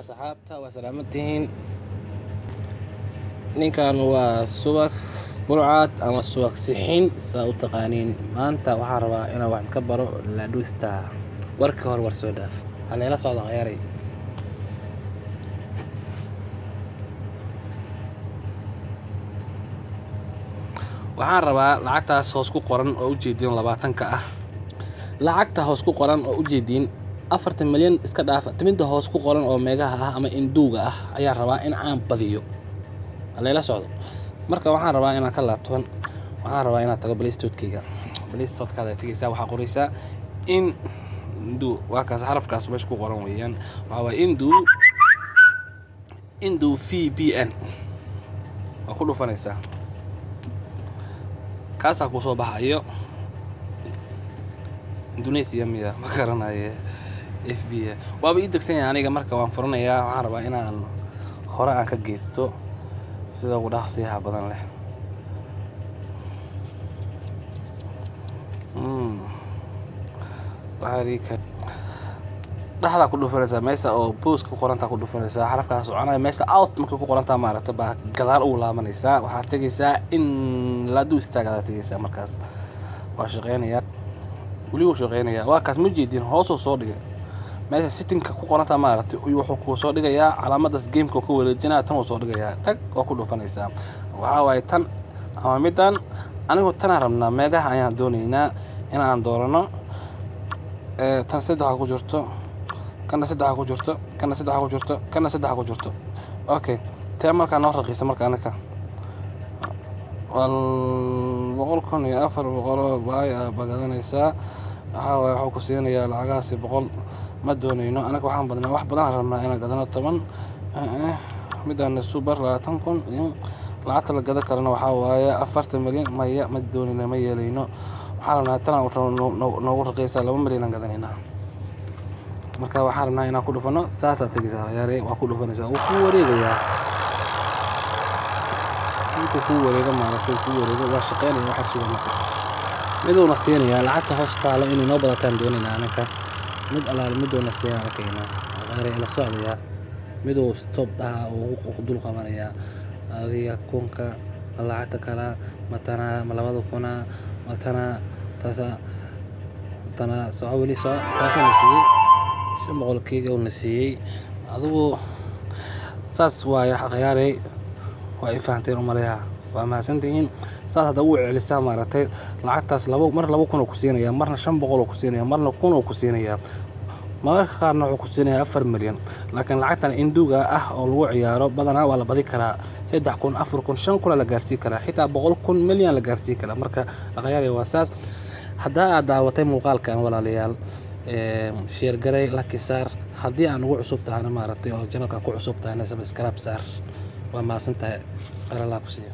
Asxaabta, waa salaamantihiin. Ninkan waa subag burcad ama subag sixin, saa u taqaaniin. Maanta waxaan rabaa inaan wax ka baro Ladusta. Warka hore war soo dhaaf, haleela socda khayaaray. Waxaan rabaa lacagtaas hoos ku qoran oo ujeediin 20-ka ah, lacagta hoos ku qoran oo ujeediin 40 milyan iska dhaafa. Timida hoos ku qoran oo meegaha ah ama induuga ah ayaan rabaa in aan badiyo. Halayla socdo. Marka waxaan rabaa inaan ka laabto, waxaan rabaa inaan tago Play Store-kayga. Play Store-kaada tegeysaa, waxaa qoraysaa indu. Waa kaas xarafkaas meesha ku qoran weeyaan. Waxaa waaye indu, indu VPN waa ku dhufanaysaa, kaasaa kusoo baxayo. Indonesia miya? Ma garanaye. FB waaba ii degsan yahay aniga. Marka waan furanayaa. Waxaan rabaa inaan hore aan ka geysto sida ugu dhaqsiyaha badan leh. Waxaa dhexdaa ku dhufanaysaa meesha oo boos ku qorantaa ku dhufanaysaa, xarafkaa soconaya. Meesha out markay ku qorantaa, maaragta, baa gadaal ugu laabanaysaa. Waxaad tegaysaa in ladu istaagadaa tegaysaa. Markaas waa shaqeynayaa, weli wuu shaqeynayaa. Waa kaas, ma jeedin? Hoosoo soo dhigay meesha settingka ku qorantaa, maaragtay, wuxuu kuu soo dhigayaa calaamadaas gameka ka wareejinaya. Tan wuu soo dhigayaa, dhag waa ku dhufanaysaa. Waxaa waaye tan ama middan. Anigu tanaan rabnaa, meegaha ayaan doonaynaa in aan doorano. Tan saddexa ku jirto, kana saddexa ku jirto, kana saddexa ku jirto, kana saddexa ku jirto. Okay, tee markaa noo raqiisa? Marka anaka waa 100,400 baay aa bagadanaysaa. Waxaa waaye waxuu ku siinayaa lacagahaasi. 100 ma doonayno anaga. Waxaan badnaa, wax badan rabnaa inaan gadano. 10 midaan super 20,000. Lacagta la gado karana waxaa waaye 40 milyan. Maya, ma doonayno, ma yeelayno. Waxaan rabnaa tan noogu raqiisa, 2 milyan aan gadanaynaa. Marka waxaan rabnaa inaan ku dhufano. Saasaa tegaysaa yaare, waa ku dhufanaysaa, wuu ku wareegayaa. Markuu kuu wareego, maaragtay, kuu wareego, waa shaqeynaya. Waxaa sugan marka miduuna siinayaa lacagta hoos taalo inay noo badataan doonaynaa anaka. Mid alaale miduuna siinaa arkaynaa. Yaare, ila socdayaa. Miduu stop dhaha uu dul qabanayaa. Adiga kunka ma lacagta kala matana, ma 2,000 matana, taasa tana. Soco, weli soco. Taasuu na siiyey 500 keyga uu na siiyey. Adigu saas waaye khiyaarey, waa i fahanteen umaleyaha, waa mahadsantihiin. Saas hadda ugu celisaa, maaragtay, lacagtaas labo mar 2,000 oo ku siinaya, marna 500 oo ku siinaya, marna 1,000 oo ku siinaya, mararka qaarna wuxuu ku siinayaa 4 milyan. Laakiin lacagtan induga ah oo lagu ciyaaro badanaa waa la badi karaa, 3,000, 4,000, 5,000 la gaarsiin karaa, xitaa 100,000 milyan la gaarsiin karaa. Marka akhyaari, waa saas. Haddaa aad daawatay muuqaalkan, walaalayaal, share garay, like saar. Haddii aan ugu cusub tahana, maaragtay, oo channelkan ku cusub tahana, subscribe saar. Waa mahadsan tahay, qaralaa ku siiya.